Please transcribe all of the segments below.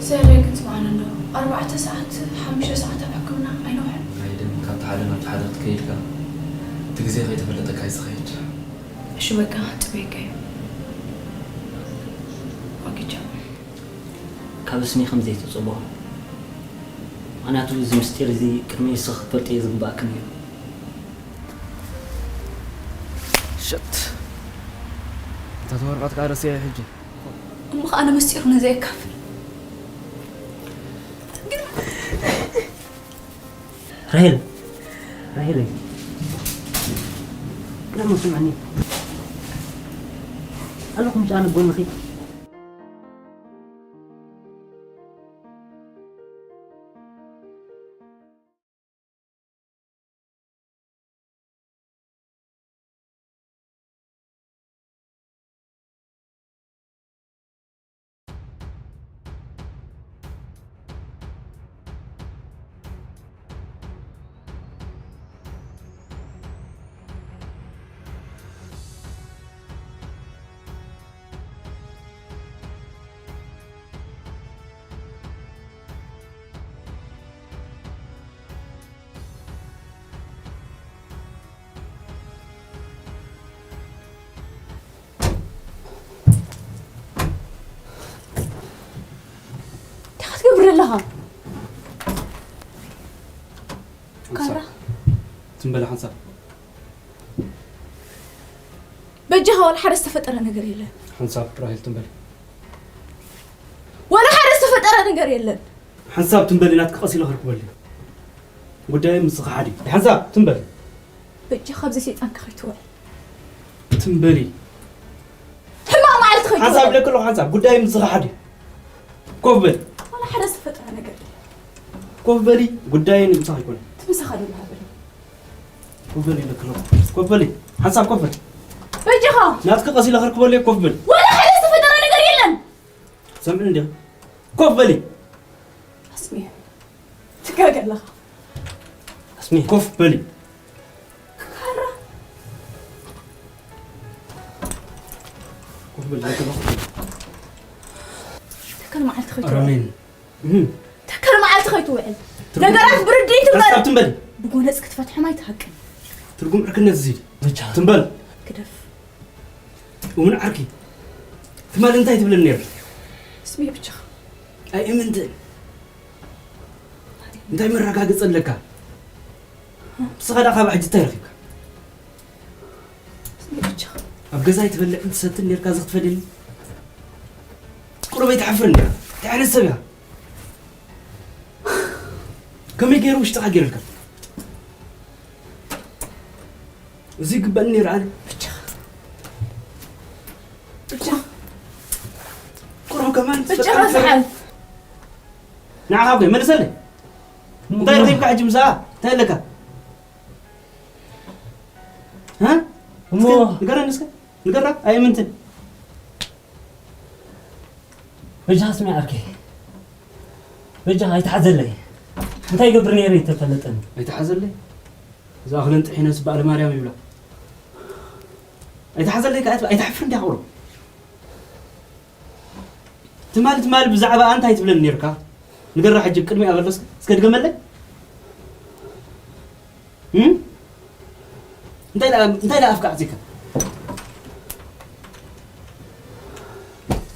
ዘረይ ክትስምዓኒ እንዶ ኣርባዕተ ሰዓት ሓሙሽተ ሰዓት ኣብ ሕክምና ኣይነውሕን። ኣይደን ካብቲ ሓደ ናብቲ ሓደ ክትከይድካ እቲ ግዜ ከይተፈለጠካ እዩ ዝኸይድ። እሺ በቃ ጽበይካ እዩ። ወጊቻ። ካብ እስሚ ከም ዘይትጽበ። ምኽንያቱ እዚ ምስጢር እዚ ቅድሚ ንስኺ ክትፈልጥዮ ዝግባእክን እዩ። ሸት። እታ ተወረቐት ከዓ ረስያ ሕጂ። እሞ ኸኣ ንምስጢሩ ንዘየካፍል። ራሄል፣ ራሄለይ፣ ቅድም ስምዕኒ። ኣለኹም ጫን ጎንኺ። እንታይ ክትገብር ኣለኻ? ካራ። ትም በል ሓንሳብ። በጃኻ፣ ዋላ ሓደ ዝተፈጠረ ነገር የለን። ሓንሳብ ራሄል ትም በል። ዋላ ሓደ ዝተፈጠረ ነገር የለን። ሓንሳብ ትም በል፣ ናትኪ ቀስ ኢለ ክርክበሉ። ጉዳይ ምስኻ ሓዲ። ሓንሳብ ትም በል። በጃኻ ኣብዚ ሰይጣንካ ከይትውዕል። ትም በሊ። ሕማቕ መዓልቲ ሓንሳብ ከይትውዕል። ኢለኪ ኣለኹ ሓንሳብ። ጉዳይ ምስኻ ሓዲ። ኮፍ በል። ዋላ ሓደ ዝተፈጠረ ነገር የለን። ኮፍ በሊ። ጉዳይ ንምሳኻ ኣይኮነን። እቲ ምሳኻ ደላሃበኒ። ኮፍ በሊ ኢለኪ ኣለኹ። ኮፍ በሊ። ሓንሳብ ኮፍ በል። በጃኻ። ናትኪ ቀስ ኢለ ክርክበሉ እየ፣ ኮፍ በል። ዋላ ሓደ ዝተፈጠረ ነገር የለን። ሰምዕኒ እንዲኻ። ኮፍ በሊ። ኣስሚ። ትጋገ ኣለኻ። ኣስሚ። ኮፍ በሊ። ካራ። ኮፍ በሊ። ተከል መዓልቲ ከይትውዕል። ራሜን። እህ። ተከል መዓልቲ ከይትውዕል። ትርጉም ነገራት ብርድኢት እምበር ሓሳብ ትም በል። ብጎነጽ ክትፈትሖም ኣይትሃቅን። ትርጉም ዕርክነት እዚ። ብቻ። ትም በል። ግደፍ። እውን ዓርኪ። ትማሊ እንታይ ትብለኒ ነይርኪ? ስሚ ብቻ። ኣይእምንትን። እንታይ መረጋገጺ ኣለካ? ንስኻ ደኣ ካብ ሕጂ እንታይ ረኺብካ? ስሚ ብቻ። ኣብ ገዛይ ትበልዕን ትሰትን ነርካ፣ እዚ ክትፈልየኒ? ቁሩብ ኣይትሓፍርን ዲኻ? እንታይ ዓይነት ሰብ ኢኻ? ከመይ ገይሩ ውሽጥኻ ገይሩልካ? እዚ ይግበኣኒ ነይሩ ኣነ። ብቻ። ብቻ። ቁሩብ ከማን ብቻ ትፈጥር ዝሓል። ንዓኻ እኮ መልሰለይ። እንታይ ረኺብካ ሕጂ ምሳኣ? እንታይ ኣለካ? ሃ? እሞ እስከ ንገረኒ እስከ። ንገራ፣ ኣይእምንትን። በጃኻ ስሚ ዓርከይ። በጃኻ ኣይትሓዘለይ። እንታይ ይገብር ነይረ ይተፈለጠኒ። ኣይትሓዘለይ? እዛ ኣኽለን ጥሒነስ በዓል ማርያም ይብላ። ኣይትሓዘለይ ከኣ ኣይትብል-፣ ኣይትሓፍር እንዲያ ቁሩብ። ትማሊ፣ ትማሊ ብዛዕባ እንታይ ትብለኒ ነይርካ? ንገራ ሕጂ ቅድሚኣ በሎ እስከ፣ እስከ ድገመለይ። እም? እንታይ ደኣ፣ እንታይ ደኣ ኣፍካ ዓጺካ?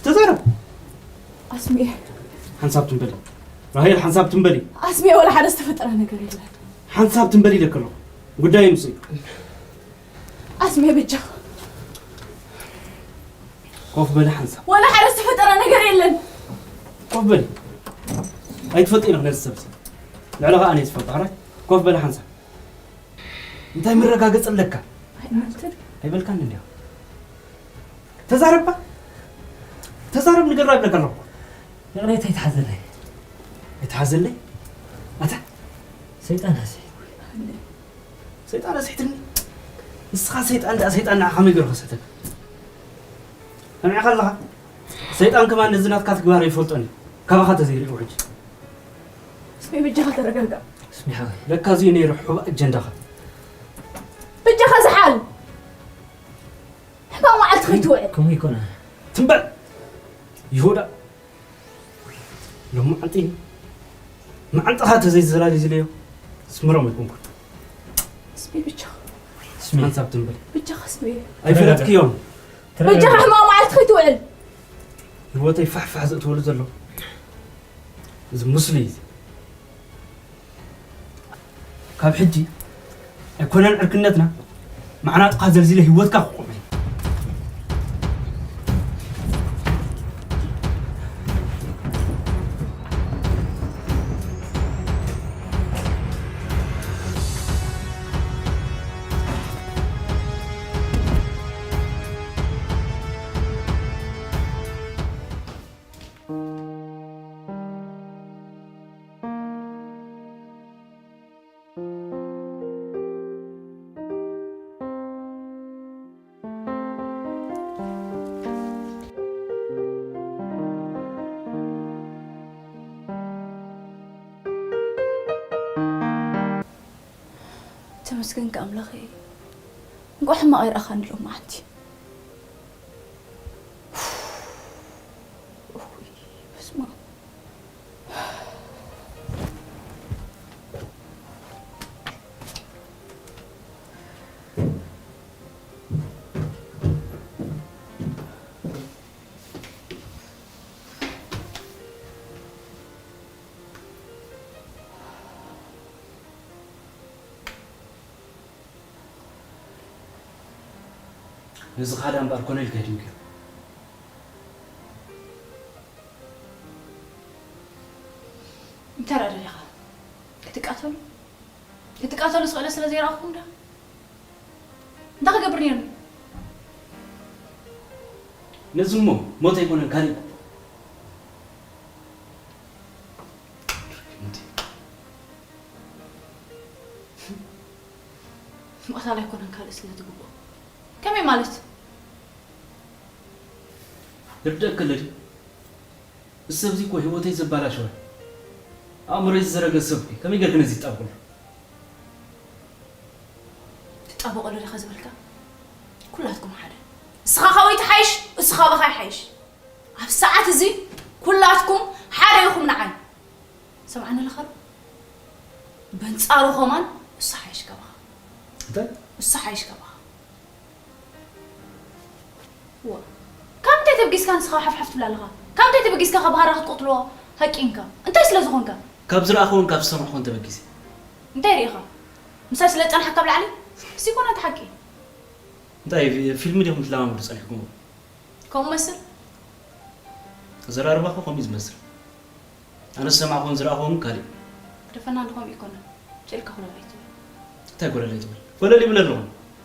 ተዛረብ። ኣስሚኤ። ሓንሳብ ትም በሊ። ራሄል፣ ሓንሳብ ትም በሊ። ኣስሚኤ፣ ወላ ሓደ ዝተፈጠረ ነገር የለን። ሓንሳብ ትም በሊ ኢለኪ ኣለኹ። ጉዳይ ምስ እዩ። ኣስሜ ብጃ። ኮፍ በሊ ሓንሳብ። ወላ ሓደ ዝተፈጠረ ነገር የለን። ኮፍ በሊ። ኣይትፈልጥን ኢኺ ነዚ ሰብ እዚ። ልዕሊ ኸኣ ኣነ ዝፈልጦ፣ ሕራይ? ኮፍ በሊ ሓንሳብ። እንታይ መረጋገጺ ኣለካ? ኣይመልትን። ኣይበልካን እንዲያ። ተዛረባ። ተዛረብ፣ ንገራ ይብለካ ኣለኹ። ይቕሬታ ኣይትሓዘለይ። ኣይትሓዘለይ? ኣታ። ሰይጣን ኣስሒትኩ። ሰይጣን ኣስሒትኒ? ንስኻ ሰይጣን ደኣ ሰይጣን ንዓኻ ከመይ ገይሩ ከስሕተካ? ሰሚዕካ ኣለኻ? ሰይጣን ከማን ነዚ ናትካ ትግባር ኣይፈልጦን እዩ። ካባኻ ተዘይሪኡ ሕጂ። ስሚ ብጃኻ ተረጋጋ። ስሚ ሓወይ። ለካ እዚ ነይሩ ሕቡእ ኣጀንዳኻ። ብጃኻ ዝሓል። ሕማቕ መዓልቲ ከይትውዕል። ከምኡ ይኮነ። ትም በል። ይሁዳ። ሎም መዓልቲ መዓልትኻ ተዘይዘላሊዝለዮ ስምሮም ኣይኮንኩን። ስሚ ብቻ ስሚ ሓንሳብ ትንበል ብቻ ስሚ ኣይፈለጥክዮም። ብቻ ሕማቕ መዓልቲ ከይትውዕል። ህይወተይ ፋሕፋሕ ዘእትወሉ ዘሎ እዚ ሙስሊ እዩ። ካብ ሕጂ ኣይኮነን ዕርክነትና፣ ማዕናጥካ ዘልዚለ ህይወትካ ክቆም እዩ። ተመስገንካ ኣምላኸይ፣ እንኳዕ ሕማቕ ኣይረኣኻኒ ሎም መዓልቲ። ነዚ ካዳ እምበኣር ኮነ ኢልካ ሂድምክዮ። እንታይ ደኣ ደሊኻ ክትቃተሉ ክትቃተሉ ስቕለ ስለ ዘይረኣኹም ዳ እንታይ ክገብር ነይሩ? ነዚ እሞ ሞት ኣይኮነን ካልእ ይግብኦ። ምቕታል ኣይኮነን ካልእ ስለ ትግብኦ። ከመይ ማለት? ይርደእክ ኣለዲ። እዚ ሰብዚ እኮ ህይወተይ ዘባላሸወ ኣእምሮይ ዝዘረገ ሰብ እኮ ከመይ ገርክ ነዚ ይጣብቁሉ? ትጣበቆ ኣለዲ ከዝበልካ ኩላትኩም ሓደ። እስኻ ካበይ ትሓይሽ፣ እሱ ካባኻ ይሓይሽ። ኣብ ሰዓት እዚ ኩላትኩም ሓደ ኢኹም ንዓይ። ሰምዓኒ ኣለኻ ዶ? በንጻሩ ኸማን እሱ ሓይሽ ካባኻ። እንታይ? እሱ ሓይሽ ካባኻ። ዋ፣ ካብ እንታይ ተብጊስካ ንስኻ ሓፍሓፍ ትብል ኣለኻ? ካብ እንታይ ተበጊስካ ካብ ሃራ ክትቆትልዎ ሃቂንካ? እንታይ ስለ ዝኾንካ? ካብ ዝረኣኹዎን ካብ ዝሰማዕኹዎን ተበጊሰ። እንታይ ርኢኻ? ምሳይ ስለ ዝጸናሕካ ኣብ ላዕሊ? እሱ ይኮነ እቲ ሓቂ። እንታይ ፊልም ዲኹም ትለማመዱ ጸኒሕኩም? ከምኡ መስል? ኣዘራርባኹ ከምኡ እዩ ዝመስል። ኣነ ዝሰማዕኩዎን ዝረኣኹዎን ካልእ። ደፈና እንድኾም ይኮነ። ጭልካ ኩለል ኣይትብል። እንታይ ጎለል ኣይትብል? ጎለል ይብል ኣለኹ።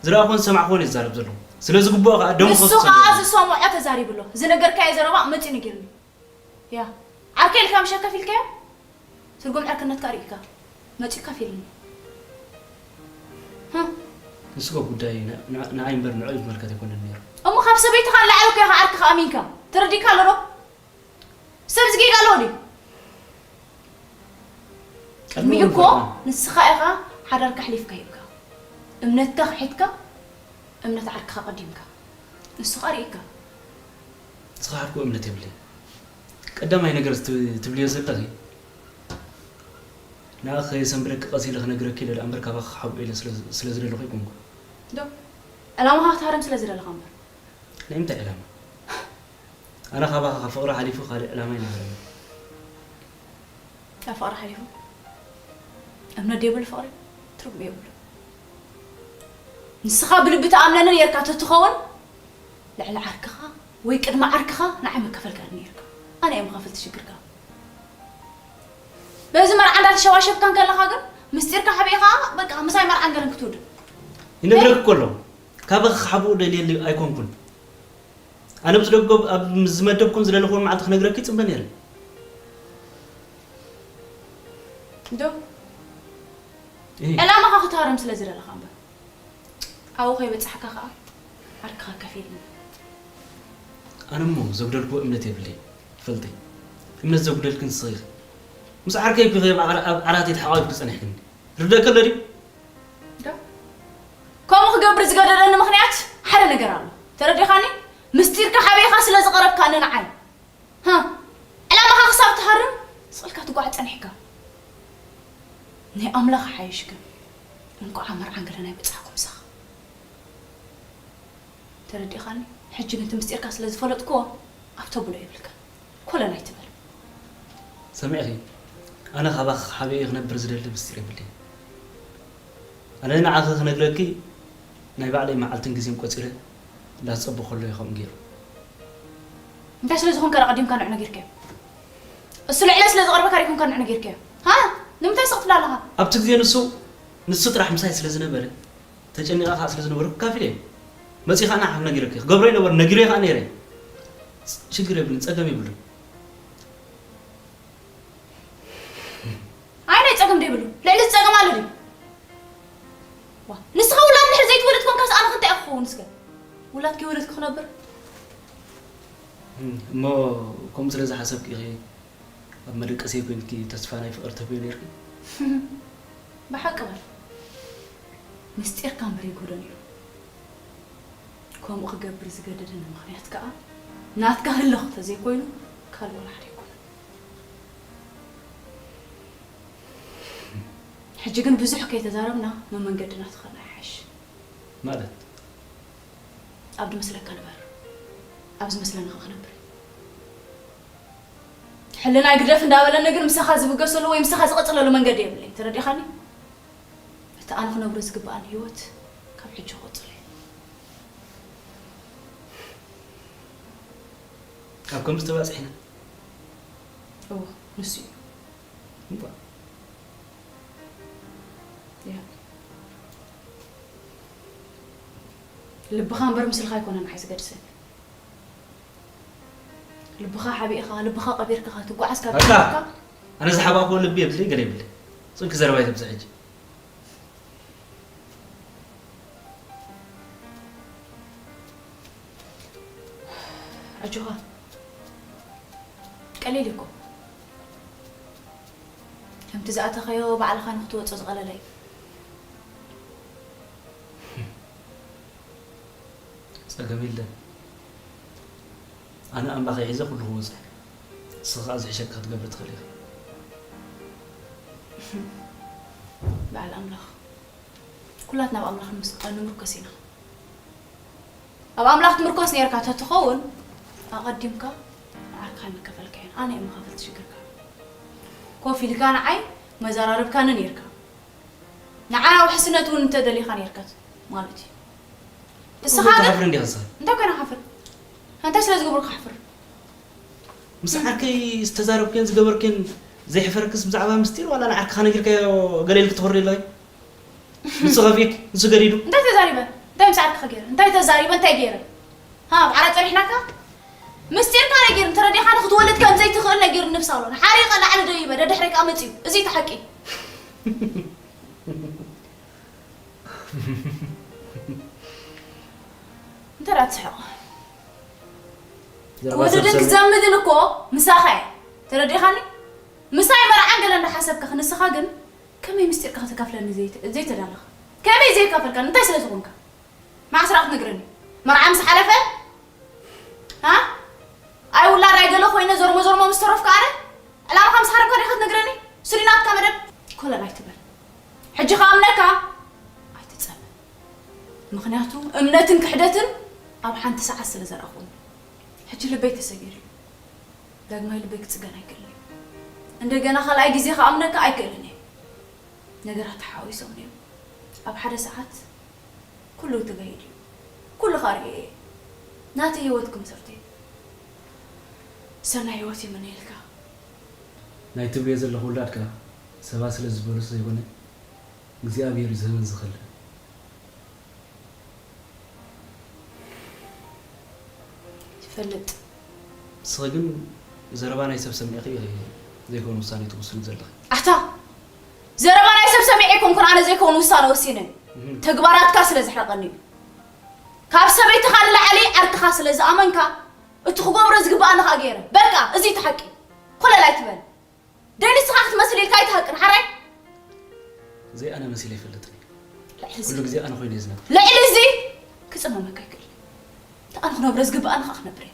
ዝረኣኹዎን ዝሰማዕኩዎን እየ ዝዛረብ ዘለኹ። ስለ ዝግብኦ ከዓ ደም ንሱ ክፈስስ ከዓ ኣለዎ። ዝሰምዖ ተዛሪቡ ኣሎ። ዝነገርካዮ ዘረባ መፂኡ ነጊርኒ። ያ፣ ዓርከይ ኢልካ ምሸ ከፊልካዮ? ትርጉም ዕርክነትካ ርኢካ። መፂኡ ከፊልኒ። ህ፣ ንሱ እኮ ጉዳይ ን-፣ ን-፣ ንዓይ እምበር ንዕኡ ዝምልከት ኣይኮነን ነይሩ። እሞ ካብ ሰበይትኻ ንላዕሊ እኮ ኢኻ ዓርክኻ ኣሚንካ። ተረዲእካ ኣሎ ዶ? ሰብ ዝጌጋ ኣለዎ ድዩ? ቅድሚኡ እኮ ንስኻ ኢኻ ሓዳርካ ኣሕሊፍካ ሂብካ፣ እምነትካ ክሒድካ፣ እምነት ዓርክኻ ቀዲምካ። ንሱ ኸኣ ርኢካ። ዝኸሓድኩ እምነት የብለይ። ቀዳማይ ነገር እቲ ትብልዮ ዘለኺ፣ ንኣኺ ከየሰንብደኪ ቀስ ኢለ ክነግረኪ ኢለ ደኣ እምበር ካባኺ ክሓብኦ ኢለ ስለ፣ ስለ ዝደለኹ ኣይኮንኩን። ዶ? ዕላማኻ ክትሃርም ስለ ዝደለኻ እምበር። ናይ ምንታይ ዕላማ? ኣነ ካባኻ ካብ ፍቕሪ ሓሊፉ ካልእ ዕላማ ኣይነበረኒ። ካብ ፍቕሪ ሓሊፉ እምነት ዘይብሉ ፍቕሪ ትርጉም የብሉ። ንስኻ ብልቢ ትኣምነኒ ነይርካ ተትኸውን፣ ልዕሊ ዓርክኻ ወይ ቅድሚ ዓርክኻ ንዓይ መከፈልካኒ ነይርካ። ኣነ እየ መኸፈልቲ ሽግርካ። በዚ መርዓ እንዳተሸዋሸብካ እንከለኻ ግን ምስጢርካ ሓቢእኻ፣ በቃ ምሳይ መርዓን ገለን ክትውድእ። ይነግረኪ እኮ ኣለኹ። ካባኺ ክሓብኡ ደልየሉ ኣይኮንኩን። ኣነ ምስ ደጎ-፣ ኣብ፣ ምስ ዝመደብኩን ዝደለኹን መዓልቲ ክነግረኪ ይጽበ ነይረ። ዶ? እህ። ዕላማኻ ክትሃርም ስለ ዝደለኻ እምበር። ኣብኡ ከይበጻሕካ ኸኣ ዓርክኻ ከፊልኒ። ኣነ እሞ ዘጉደልክዎ እምነት የብለይ፣ ይፈልጠይ። እምነት ዘጉደልኪ ንስኺ ኢኺ። ምስ ዓርከይ እኮ ኣብ ዓራ-፣ ኣብ ዓራተይ ተሓቋፊ ክጸኒሕክኒ። ርደእኪ ኣሎ ድዩ? ዶ? ከምኡ ክገብር ዝገደደኒ ምኽንያት ሓደ ነገር ኣሎ። ተረዲኻኒ? ምስጢርካ ሓቢእኻ ስለ ዝቐረብካኒ ንዓይ። ሃ፣ ዕላማኻ ክሳብ ትሃርም ናይ ኣምላኽ ሓይሽ ግን እንቋዕ መርዓን ገለን ኣይበጻሕኩ ምሳኻ። ተረዲእኻኒ? ሕጂ ግን እቲ ምስጢርካ ስለ ዝፈለጥክዎ ኣብ ተብሎ የብልካ። ኮለል ኣይትበል። ሰሚዕኺ? ኣነ ካባኺ ሓቢኤ ክነብር ዝደሊ ምስጢር የብለይን። ኣነ ንዓኺ ክነግረኪ ናይ ባዕለይ መዓልትን ግዜን ቆጺረ እንዳጸበኹ ከሎ እዩ ከምኡ ገይሩ። እንታይ ስለ ዝኾንካ ደኣ ቀዲምካ ንዑ ነጊርካዮ? እሱ ልዕለ ስለ ዝቐርበካ ደይኮንካ ንዑ ነጊርካዮ? ሃ? ንምንታይ ስቕ ትብል ኣለኻ? ኣብቲ ግዜ ንሱ፣ ንሱ ጥራሕ ምሳይ ስለ ዝነበረ፣ ተጨኒቐ ከኣ ስለ ዝነበርኩ ካፊለ እየ። መጺኻ ንዓኺ ነጊረኪ። ክገብሮ ይነበረ፣ ነጊረዮ ከኣ ነይረ። ሽግር የብሉን፣ ጸገም የብሉን። ኣይ ናይ ጸገም ዶ ይብሉ? ልዕሊ ጸገም ኣሎ ድዩ? ዋ፣ ንስኻ ውላድ እንድሕር ዘይትወልድ ኮንካስ ኣነ ከ እንታይ እየ ክኸውን እስከ? ውላድ ከይወለድኩ ክነብር? እም፣ እሞ ከምኡ ስለ ዝሓሰብኪ ኢኺ ኣብ መደቀሰይ ኮይንኪ ተስፋ ናይ ፍቕሪ ተብዮ ነይርኪ? ብሓቂ በል። ምስጢርካ እምበር ይግህዶ ነይሩ። ከምኡ ክገብር ዝገደደኒ ምኽንያት ከኣ ናትካ ህልኽ ተዘይኮይኑ ካልእ ወላ ሓደ ኣይኮነን። ሕጂ ግን ብዙሕ ከይተዛረብና መመንገድና ትኸና ይሓይሽ። ማለት? ኣብ ዝመስለካ ንበር፣ ኣብ ዝመስለኒ ኸ ክነብር። ሕልናይ ግደፍ እንዳበለኒ ግን ምሳኻ ዝብገሰሉ ወይ ምሳኻ ዝቐጽለሉ መንገዲ የብለይ። ተረዲኻኒ? እቲ ኣነ ክነብሮ ዝግብኣኒ ህይወት ካብ ሕጂ ክቕጽሎ እዩ። ኣብ ከምዚ ተባጺሕና? እወ፣ ንሱ እዩ። እምቧ። ያ። ልብኻ እምበር ምስልኻ ኣይኮነን ንዓይ ዝገድሰኒ። ልብኻ ሓቢእኻ፣ ልብኻ ቀቢርካ ክትጓዓዝ ካብ በቃ! ጀመርካ ኣነ ዝሓባእክዎ ልቢ የብለይ፣ ገለ የብለይ። ጽንኪ ዘረባ ኣይተብዝሕ ሕጂ። ኣጆኻ። ቀሊል እኮ። ከምቲ ዝኣተኻዮ ባዕልኻ ንክትወጾ ዝቐለለ እዩ። ጸገም የለን። ኣነ ኣምላኸይ ሒዘ ኩሉ ክወጽእ። ንስኻ ከኣ ዝሕሸካ ክትገብር ትኽእል ኢኻ። በዓል ኣምላኽ። ኩላትና ኣብ ኣምላኽ ንምስ-፣ ንምርኮስ ኢና። ኣብ ኣምላኽ ትምርኮስ ነይርካ ተትኸውን፣ ኣቐዲምካ ንዓርካ ኣይምከፈልካዮን። ኣነ እየ መኻፈልቲ ሽግርካ። ኮፍ ኢልካ ንዓይ መዘራረብካኒ ነይርካ። ንዓና ውሕስነት እውን እንተደሊኻ ነይርካ ማለት እዩ። እስኻ እንታይ ግን ትሓፍር እንዲኻ ንስኻ? እንታይ ኮይና ክሓፍር? እንታይ ስለ ዝገብሩካ ክሓፍር? ምስ ዓርከይ ዝተዛረብክዮን ዝገበርክዮን ዘይሕፈረክስ ብዛዕባ ምስጢር ዋላ ንዓርክኻ ነጊርካዮ ገለ ኢልኪ ትኾሪ ኣለኺ? ንሱ ከፊእክ፣ ንሱ ገዲዱ። እንታይ ተዛሪበ? እንታይ ምስ ዓርክኻ ገይረ? እንታይ ተዛሪበ? እንታይ ገይረ? ሃ፣ ኣብ ዓራት ጸኒሕናካ? ምስጢርካ ነጊር፣ እንተረዲኻኒ ክትወልድ ከም ዘይትኽእል ነጊሩ ንብስ ኣሎ። ሓሪቐ ላዕሊ ደይበ፣ ደድሕረይ ከኣ መጺኡ። እዚ እቲ ሓቂ። እንታይ ደኣ ትስሕቕ? ዘረባ ክወደድን ሰብሰብ። ክዘምድን እኮ ምሳኻ እየ። ተረዲኻኒ? ምሳይ መርዓን ገለ እንዳሓሰብካ ንስኻ ግን ከመይ ምስጢርካ ከተካፍለኒ ዘይተ-፣ ዘይተዳለኻ? ከመይ ዘይካፈልካኒ? እንታይ ስለ ዝኾንካ? መዓስ ደኣ ክትነግረኒ? መርዓ ምስ ሓለፈ? ሃ? ኣይ ውላድ ኣይ ገለ ኮይነ ዞርሞ ዞርሞ ምስ ተረፍኩ ኣነ? ዕላማኻ ምስ ሓረምካ ዲኻ ክትነግረኒ? እሱ ድዩ ናትካ መደብ? ኮለል ኣይትበል። ሕጂ ክኣምነካ ኣይትጸበ። ምኽንያቱ እምነትን ክሕደትን ኣብ ሓንቲ ሰዓት ስለ ዘርኣኹኒ። ሕጂ ልበይ ተሰጊሩ እዩ። ዳግማይ ልበይ ክጽገን ኣይክእልን እየ። እንደገና ካልኣይ ግዜ ክኣምነካ ኣይክእልን እየ። ነገራት ተሓዋዊሶም እዮም። ኣብ ሓደ ሰዓት ኩሉ ተጋሂዱ እዩ። ኩሉ ከኣ ርእየ እየ። ናተይ ህይወት ክምሰርት እየ። ሰናይ ህይወት ይምነየልካ። ናይ ትብልዮ ዘለኹ ውላድካ ሰባት ስለ ዝበሉስ ዘይኮነ፣ እግዚኣብሔር እዩ ዝህብን ዝኸልእን። ይፈልጥ። ንስኺ ግን ዘረባ ናይ ሰብ ሰሚዕኺ ኢኺ ዘይኮነ ውሳኔ ትውስኒ ዘለኺ። ኣታ! ዘረባ ናይ ሰብ ሰሚዐ ኣይኮንኩን ኣነ ዘይከውን ውሳነ ወሲነ። እህ። ተግባራትካ ስለ ዘሕረቐኒ እዩ። ካብ ሰበይትኻ ንላዕሊ ዓርክኻ ስለ ዝኣመንካ፣ እቲ ክገብሮ ዝግብኣኒ ኸኣ ገይረ። በቃ፣ እዚ እቲ ሓቂ። ኮለል ኣይትበል። ደይ ንስኻ ክትመስል ኢልካ ኣይትሃቅን፣ ሓራይ? ዘይኣነ መሲለ ይፈልጥን እየ። ልዕሊ እዚ ኩሉ ግዜ ኣነ ኮይነ እየ ዝነብር። ልዕሊ እዚ ክጽመመካ ኣይክእልን። እቲ ኣነ ክነብሮ ዝግብኣኒ ኸኣ ክነብር እየ።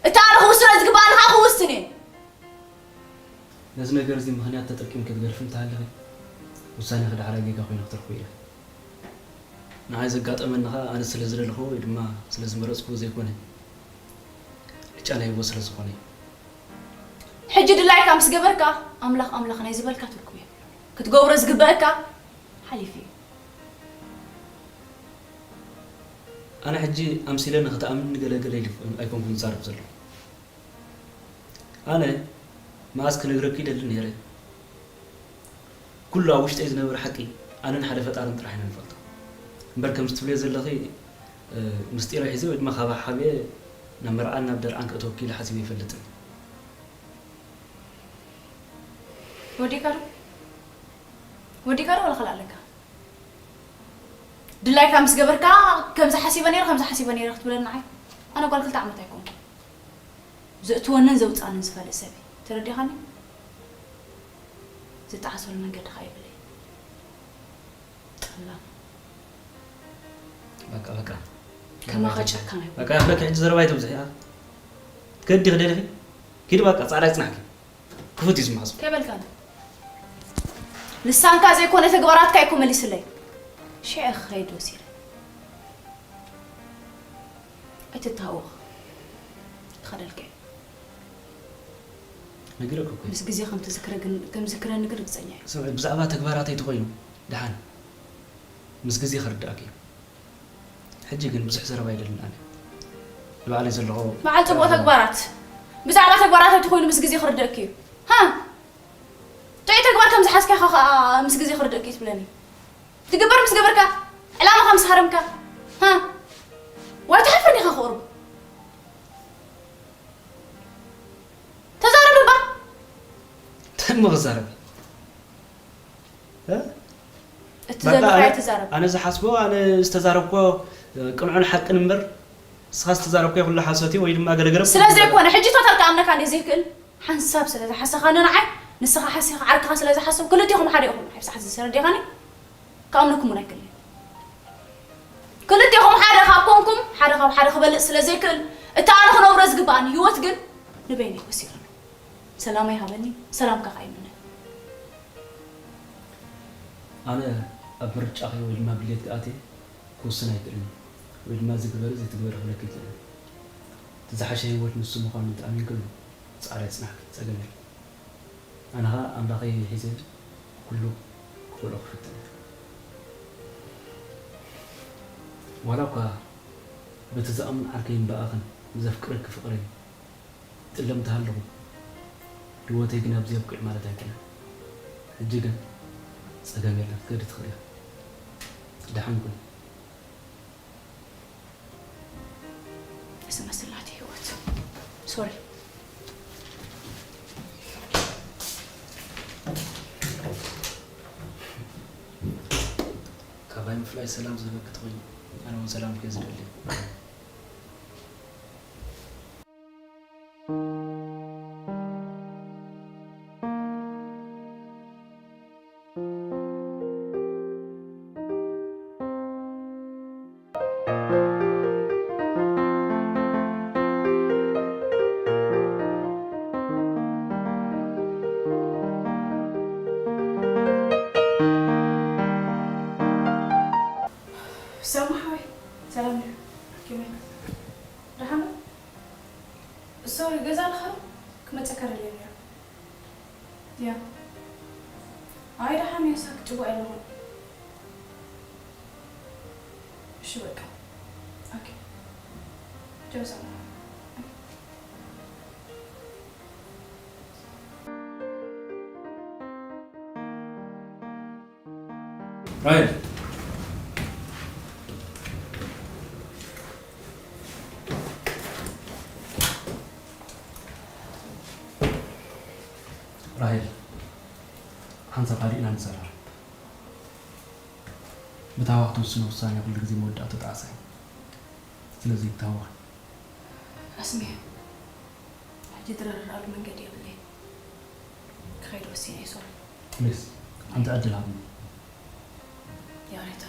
እቲ ኣነ ክውስኖ ዝግብኣኒ ኸኣ ክውስን እየ። ነዚ ነገር እዚ ምኽንያት ተጠቂምኪ ትገድፊ እንተሃለኺ፣ ውሳኔኺ ዳሕራይ ጌጋ ኮይነ ክትረኽቦ ኢለ። ንዓይ ዘጋጠመኒ ኸኣ ኣነ ስለ ዝደለኹዎ ወይ ድማ ስለ ዝመረጽኩዎ ዘይኮነ፣ ዕጫ ናይ ህይወት ስለ ዝኾነ እዩ። ሕጂ ድላይካ ምስ ገበርካ፣ ኣምላኽ ኣምላኽ ናይ ዝበልካ ትርጉም የብሉን። ክትገብሮ ዝግበአካ ሓሊፉ እዩ። ኣነ ሕጂ ኣምሲለ ንኽትኣምንኒ ገለ ገለ ኢሉ ኣይኮንኩን ዝዛረብ ዘለኹ። ኣነ መኣዝ ክነግረኪ ይደሊ ነይረ። ኩሉ ኣብ ውሽጠይ ዝነበረ ሓቂ ኣነን ሓደ ፈጣርን ጥራሕ ኢና ንፈልጦ። እምበር ከምዚ ትብልዮ ዘለኺ፣ እ፣ ምስጢረይ ሒዘ ወይ ድማ ካብ ሓብኤ ናብ መርዓን ናብ ደርዓን ከእትወኪ ኢለ ሓሲበ ኣይፈልጥን። ወዲእካ ዶ? ወዲእካ ዶ ወላ ካልእ ኣለካ? ድላይካ ምስ ገበርካ፣ ከምዚ ሓሲበ ነይረ፣ ከምዚ ሓሲበ ነይረ ክትብለኒ ንዓይ? ኣነ ጓል ክልተ ዓመት ኣይኮንኩን። ዘእትወንን ዘውፅኣንን ዝፈልጥ ሰብ እየ። ተረዲኻኒ? ዝጠዓሰሉ መንገዲ ኸዓ የብለይ። ጠላም። በቃ፣ በቃ። ከማኻ ጨካን ኣይኮንኩን። በቃ፣ ያኽለኪ ሕጂ ዘረባ ኣይተብዝሒ፣ ኣ። ከዲ ክደልኺ? ኪዲ በቃ፣ ጻዕዳ ይጽናሕኪ። ክፉት እዩ ዝመሓዞ። ከይበልካኒ። ልሳንካ ዘይኮነ ተግባራትካ እኮ መሊስለይ። ሽዑ ክኸይድ ወሲነ። ኣይትተሃወኽ። ክኸደልካ እየ። ነጊረኪ እኮ እየ። ምስ ግዜ ከም ትዝክረ ግን፣ ከም ዝክረኒ ግን ርግጸኛ እየ። ስምዒ፣ ብዛዕባ ተግባራተይ ተኾይኑ፣ ደሓን። ምስ ግዜ ክርድኣኪ እዩ። ሕጂ ግን ብዙሕ ዘረባ ኣይደልን ኣነ። ንባዕለይ ዘለኹ በዓል ጽቡቕ ተግባራት። ብዛዕባ ተግባራት ኣይትኾይኑ ምስ ግዜ ክርድኣኪ እዩ። ሃ? ጥዑይ ተግባር ከም ዝሓዝካ ኢኻ ኸኣ ምስ ግዜ ክርድኣኪ እዩ ትብለኒ። ትግበር ምስ ገበርካ፣ ዕላማኻ ምስ ሃረምካ። ሃ? ዋይ ትሓፍር ዲኻ ክቕርቡ? ተዛረብ እባ። እንታይ እሞ ክዛረብ? እ? እቲ በቃ ዘለካ ኣነ፣ ኣይትዛረብ። ኣነ ዝሓስቦ፣ ኣነ ዝተዛረብኮ ቅንዑን ሓቅን እምበር፣ ንስኻ ዝተዛረብኮ ኩሉ ሓሶት እዩ ወይ ድማ ገለገለ ስለ ዘይኮነ፣ ሕጂ ቶታል ክኣምነካ እንደ ዘይክእል፣ ሓንሳብ ስለ ዝሓሰኻኒ ንዓይ፣ ንስኻ ሓሲኻ ዓርክኻ ስለ ዝሓስብ፣ ክልቴኹም ሓደ ኢኹም። ንዓይ ብሰዓት እዚ ተረዲኻኒ? ክኣምነኩም እውን ኣይክእልን። ክልቴኹም ሓደ ካብ ኮንኩም፣ ሓደ ካብ ሓደ ክበልጽ ስለ ዘይክእል፣ እቲ ኣነ ክነብሮ ዝግብኣኒ ህይወት ግን ንበይነይ ወሲኸ። ሰላመይ ሃበኒ፣ ሰላምካ ከኣ ይምነ። ኣነ ኣብ ምርጫኺ ወይ ድማ ድሌትኪ ኣትየ ክውስን ኣይክእልን እየ፣ ወይ ድማ እዚ ግበሪ፣ እዚ ትግበሪ ክብለኪ ኣይክእልን። እቲ ዝሓሸ ህይወት ንሱ ምዃኑ እንተኣሚንክሉ፣ ጻዕዳ ይጽናሕኪ፣ ጸገም የለን። ኣነ ኸኣ ኣምላኸይ ሒዘ ኩሉ ክኽእሎ ክፍትን እየ። ዋላ እኳ በቲ ዝኣምን ዓርከይን ብኣኽን ብዘፍቅረኪ ፍቕረይ ጥለምቲ ሃለኹ፣ ህይወተይ ግን ኣብዚ ኣብቂዑ ማለት ኣይኮነን። ሕጂ ግን ጸገም የለን፣ ክትከዲ ትኽእሊ ኢኺ። ደሓን ኩኒ። ዝመስል ናተይ ህይወት። ሶሪ። ካባይ ምፍላይ ሰላም ዝህበኪ ተኾይኑ፣ ኣነ እውን ሰላምኪ እየ ዝደሊ። ሰላም ሓወይ፣ ሰላም ድዩ? ከመይ? ደሓን ዶ? ሶሪ፣ ገዛ ኣለኻ ዶ? ክመጸካ ደልየ ነይረ። ያ። ኣይ፣ ደሓን እየ፣ ሳክ ጭቡቕ ኣለኹ። እሺ፣ በቃ። ኦኬ። ቻው፣ ሰላም። ራሄል። ራሄል፣ ሓንሳብ ሃዲእና ንዘራረብ። ብታህዋኽ ትውስኖ ውሳኔ ኩሉ ግዜ መወዳእቱ ጣዕሳ እዩ። ስለዚ ይታወኽ። ኣስሜ፣ ሕጂ ትረዳድኣሉ መንገዲ የብለይን። ክኸይድ ወሲነ እየ፣ ሶሪ። ፕሊስ፣ ሓንቲ ዕድል ሃብኒ። ይቕሬታ፣